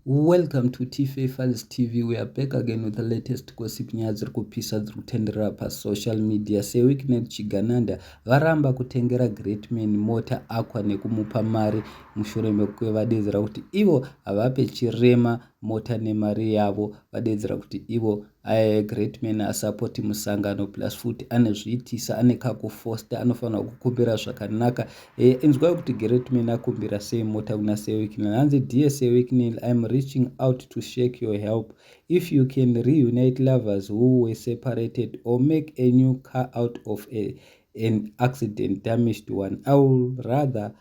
Welcome to TFA Files TV. We are back again with the latest gossip, nyaya dziri kupisa dziri kutenderera pasocial media. Sir Wicknell Chigananda varamba kutengera Greatman mota Aqua nekumupa mari mushure mekuve vadedzera kuti ivo havape chirema mota nemari yavo. Vadedzera kuti ivo Greatman asapoti musangano, plus futi anezviitisa, ane kakufosta, anofanira kukumbira zvakanaka. Inzwai kuti Greatman akumbira sei mota kuna Sir Wicknell. Hanzi, "Dear Sir Wicknell, I'm reaching out to seek your help. If you can reunite lovers who were separated or make a new car out of an accident damaged one, I will rather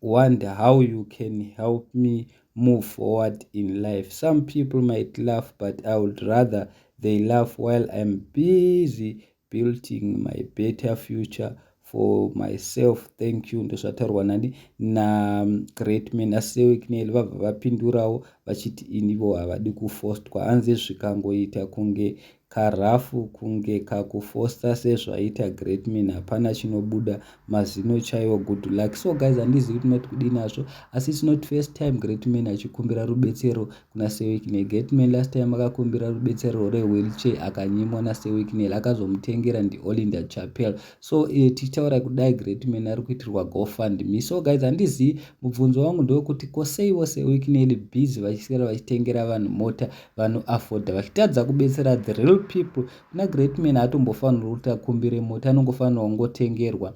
wonder how you can help me move forward in life. Some people might laugh, but I would rather they laugh while I'm busy building my better future for myself. Thank you." Ndozvataurwa nani? NaGreatman. Asi Sir Wicknell vabva vapindurawo vachiti inivo havadi kufostwa. Hanzi zvikangoita kunge karafu, kunge kakufosta sezvaita Greatman, hapana chinobuda, mazino chaiwo. Good luck. So guys, handizivi kuti mati kudini nazvo, asi it's not first time Greatman achikumbira rubetsero kuna Sir Wicknell. Greatman last time akakumbira rubetsero rewheelchair, akanyimwa naSir Wicknell, akazomutengera ndiOlinda Chapel. So tichitaura kudai, Greatman ari kuitirwa GoFundMe. So guys, handizivi, mubvunzo wangu ndewekuti koseiwo Sir Wicknell busy vachiswera vachitengera vanhu mota vanoafforda, vachitadza kubetsera the real people? Kuna Greatman haatombofanirwi kuti akumbire mota, anongofanirwa kungotengerwa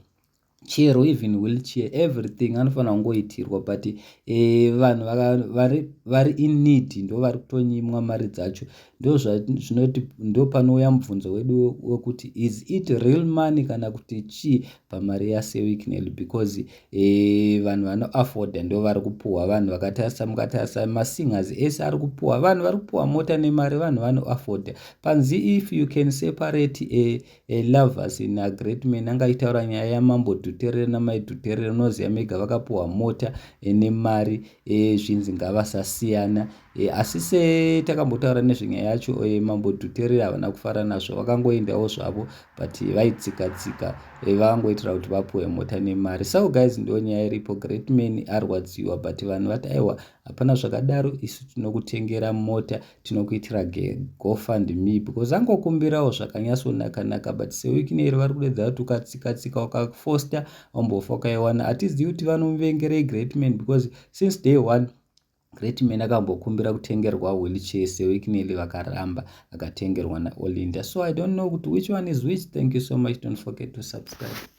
chero even wheelchair, everything anofanira kungoitirwa. But vanhu vari in need ndo vari kutonyimwa mari dzacho. Ndo zvinoti ndo panouya mubvunzo wedu wekuti is it real money kana kuti chii pamari yaSir Wicknell? Because vanhu vanoafforda ndo vari kupuhwa. Vanhu vakatarisa, mukatarisa masingers ese ari kupuhwa, vanhu vari kupuhwa mota nemari vanhu vanoafforda. Panzi if you can separate a lovers naGreatman, angaitaura nyaya yaMambo Dhuterere naMai Dhuterere, unoziva mega, vakapuhwa mota nemari, zvinzi ngavasasiyana. Asi setakambotaura nezvenyaya yacho, Mambo Dhuterere havana kufara nazvo, vakangoendawo zvavo, but vaitsika tsika, vakangoitira kuti vapuhwe mota nemari. So guys, ndo nyaya iripo. Greatman arwadziwa, but vanhu vati aiwa, hapana zvakadaro, isu tinokutengera mota, tinokuitira GoFundMe, because angokumbirawo zvakanyatsonaka-naka. But Sir Wicknell vari kudedza kuti ukatsika-tsika, ukafosta, aumbofa ukaiwana. Hatizivi kuti vanomuvengerei Greatman, because since day one Greatman akambokumbira kutengerwa wheelchair, Sir Wicknell vakaramba, akatengerwa naOlinda. So I don't know kuti which one is which. Thank you so much. Don't forget to subscribe.